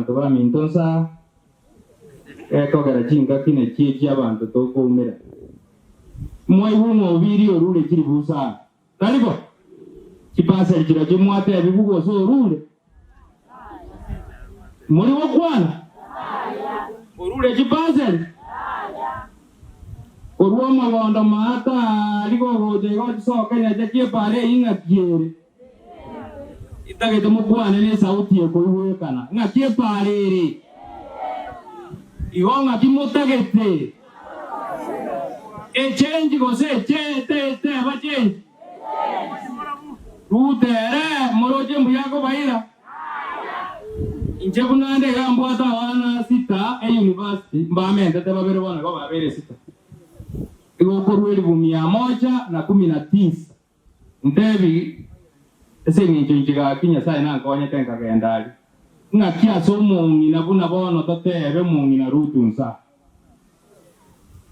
Abanto baminto nsa gekogera chingaki nechio echi abanto tokoumera. Mwaigwa ng'a obiri orure chilifu isano, tari bo? Chipaseri chirochio mwatebigwe gose orure? Mori gokwana? Orure chipaseri? Korwa omogondo maata aria gogocha igo chisoke nyacha chi'epaara eyio ng'aki ere? Intagete mokwane nesauti ekoigwekana, ng'aki epaara ere? Igo ng'aki motagete? Echenji gose teba chenji? Ruta ere moroche mbuya akobaira? Inche buna nde iga mbwate abana sita eyunivasiti, mbamentete babere bono igo babeire sita. Igo okorua elifu mia moja na kumi na tisa. Ntebi, ase engencho inche gaki Nyasae nankonyete nkagenda aria. Ng'aki ase omong'ina buna bono totebe omong'ina Rutu nsa?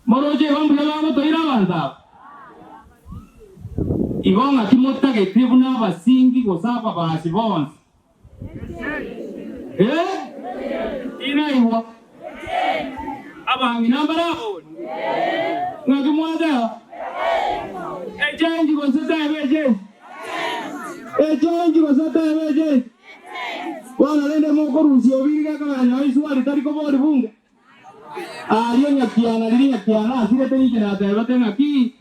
Moroche igo mbuya bagotoira abanto aba? Igo ng'aki motagete buna abasingi gose ababasi bonsi? Ee, tinaigwa. Abang'ina mbarabori? Ng'aki mwateba? Echenji gose teba echenji? Echenji gose teba echenji? Bono rende mokorusia obiri gekogera nyowe iswali tari kobori bunge. Aria nyakiana riria nyakiana asirete ninche natebete ng'aki?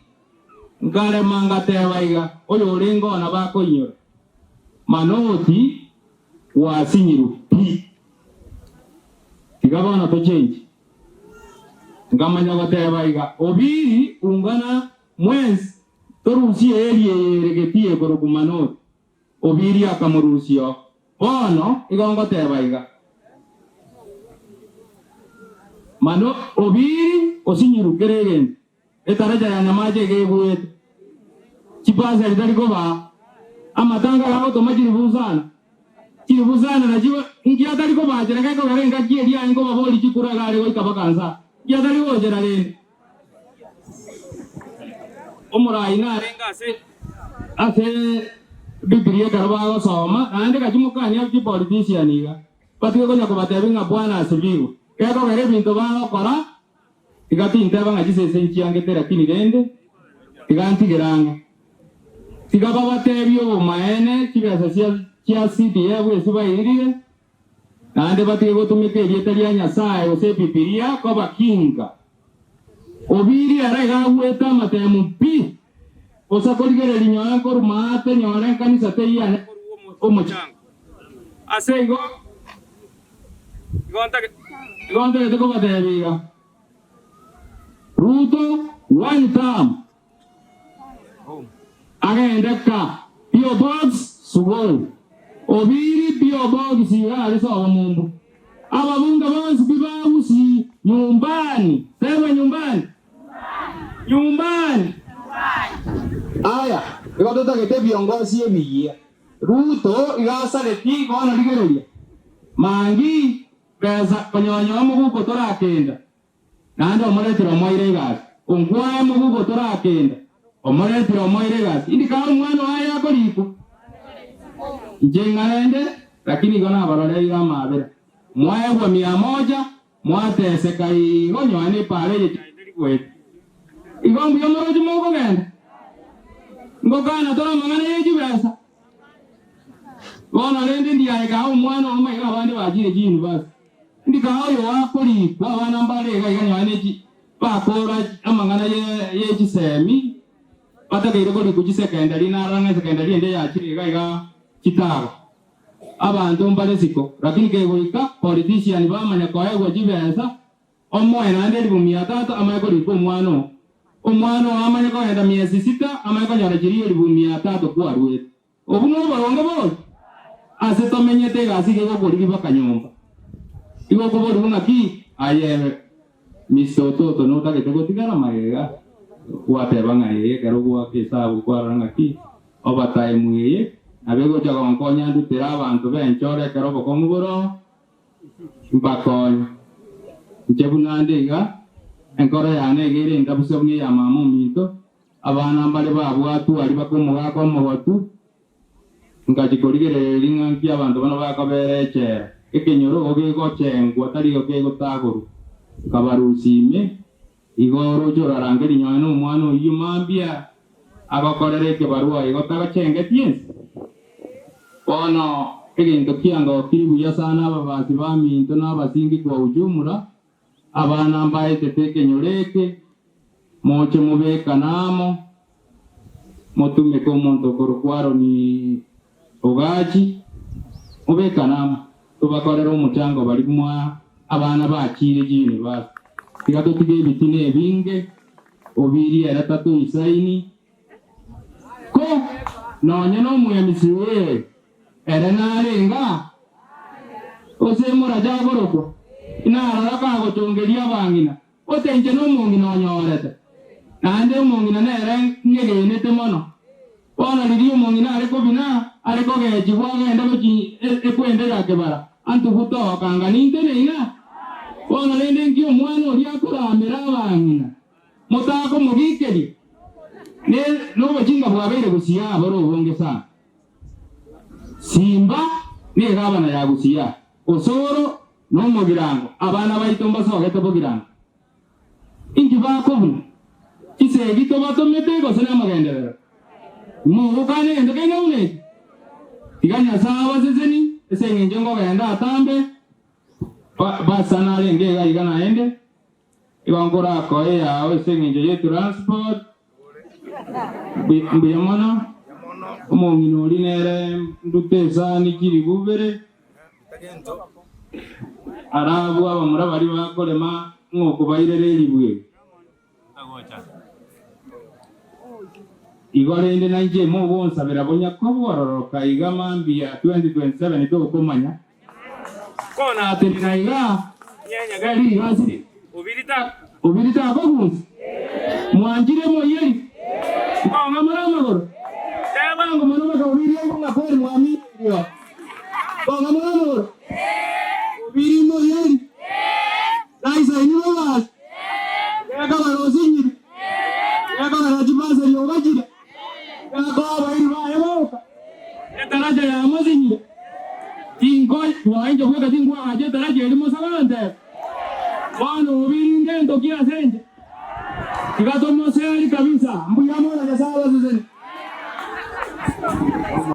Nkarema ngateba iga, Oyorenge oo nabo akoinyora, Manoti gwasinyirwe pi. Tiga bono tochenche. Nkamanya goteba iga, Obiri ungana mwensi torusie eeri eye ere getii ekorokwa Manoti. Obiri akamorusia oo. Bono igo ngoteba iga, Mano Obiri osinyirwe kera egento. Etaracha ya nyamache iga egwete, chipaseri tari kobaa, amatanga gagotoma chilifu isano, chilifu isano nachio inki atari kobachera gekogera engaki eria aye nkobaboria chikura iga are goika baka nsa, inki atari gochera rende? Omorai narenge ase ase Biblia ekero bagosoma, naende gachia mokania chipolitician iga, batige konya kobatebia ng'a Bwana asifiwe, gekogera ebinto bagokora Tiga tinteba ng'a chisese nchiangete, lakini rende tiga ntigere ang'e. Tiga babatebie obomaene chibesa chia chia CDF esi bairire, naende batige gotumeka erieta ria Nyasae gose Ebibilia kobakinga. Obiri ere iga agwete amatemu pi, bosa korigereria nyore nkorwa maate nyore nkanisa teiyo anya korwa omochango. Ase igo. Igo ntagete kobatebia iga, Ruto one term agende ka PO Box Sugoi, Obiri PO Box iga aria sobo mumbu. Ababunge bonsi pi ba Gusii nyumbani, sema nyumbani, nyumbani. Aya, igo totagete ebiongosi ebiyia. Ruto iga asaretie bono rigereria, mangi besa konyonyoa moguko torakenda, naende omoretire omoire egasi. Onkwae moguko torakenda, omoretire omoire egasi. Indi kae omwana oye akorikwa? Inche ng'arende, lakini igo nabaroreire amaabera. Mwaegwa mia moja, mwateseka igo nyoe nepaara eye chaye teri goeta. Igo mbuya moroche mokogenda? Ngokana tore amang'ana ye chibesa. Bono rende ndiaye kaa omwana oo maiga abande bachire chiuniversity. Ndi kaa oyo akorikwa abana mbare iga iga nyoe ne chi bakora amang'ana ye ye chisemi batakeire korikwa chisekendari narora ng'a esekendari ende yachire iga iga chitago. Abanto mbare isiko lakini kegoika politician bamanya koegwa chibesa Omoe naende elifu mia tatu amanye korika omwana oo. Omwana oo amanye kogenda miesi sita amanye konyora chiria elifu mia tatu kwaruete. Obwo noboronge bori? Ase tomenyete egasi iga egokorigia baka nyomba. Igo okoborigwa ng'aki? Aye Mister Ototo notagete gotigara magega? Gwateba ng'a ee ekero gwaka esabu kwarora ng'aki overtime eye nabo egocha gonkonya ndutere abanto benchore ekero obokong'u bore oo. Mbakonye. Inche buna nde iga, enkoro yane iga ere endabusia buna eya mama ominto, abana mbare babwatwe aria bakomogaka omogotu, ngachia korigereria ring'ana nki abanto bano bakobera echela. Ekenyoro igo gegochengwa tari igo kegotagorwa. Nkabarusia ime, igo oroche orarangerie nonye nomwana oyio mambia agokorera ekebarua igo tagochengetie ense. Bono egento kiangokire buya sana ababasi baminto na abasingi kwa ujumla, abana mbaetete ekenyoro eke, moche mobekane amo, motumeke omonto okorokwa Aroni Ogachi, mobekane amo, tobakorere omochango baria mwa abana bachiire chiuniversity. Tiga totige ebitina ebinge, obirie ere tatoisaini. Ko nonye nomoemisi ee, ere narenge aa, gose morache aborokwa, inarora kagochongeria abang'ina, gose inche nomong'ina onyorete, naende omong'ina nere ng'egenete mono. Bono riria omong'ina are kobina, are kogechigwa agende gochia ekwende ya kebara, antuguta okanga ninteneine aa. Bono rende inki omwana oria akoramera abang'ina? Motakomogikeria, ne nobochinga bwabeire gusii bore obonge sana. Simba negabana ya gusii, Osoro nomogirango, abana baito mbasogete bogirango. Inki bakobuna? Chisegi tobatomete gose namagenderero? Mogokana egento kende buna eki? Tiga Nyasae abaseseni ase engencho nkogenda atambe, ba narenge iga iga naende. Igo nkorakoe eyao ase engencho ye transport. Mbuya mono. Omong'ina oria nere ndute esani chilifu ibere. Arabwo abamura baria bakorema ng'a okobairera elifu eye. Igo rende nainche mogonsabera bonyakobwororoka iga mambia 2027 tokomanya. Konatenena iga, nyenyege rigasi obiri takogunsa. Mwanchire moyeri, nkong'a more amagoro. Teba ango mono baka obiri obo ng'a kweri mwaminerio. Nkong'a more amagoro. Obiri moyeri, naisaini bobasi. Gekogera osinyire, gekogera chibasari ogachire, gekoa abairi baye boka. Etaracha yamosinyire, tinko inche bweka tinkwagacha etaracha eria mosabante. Bono obiri ngento ki ase inche? Tiga tomoseri kabisa. Mbuya mono Nyasae abasesenie.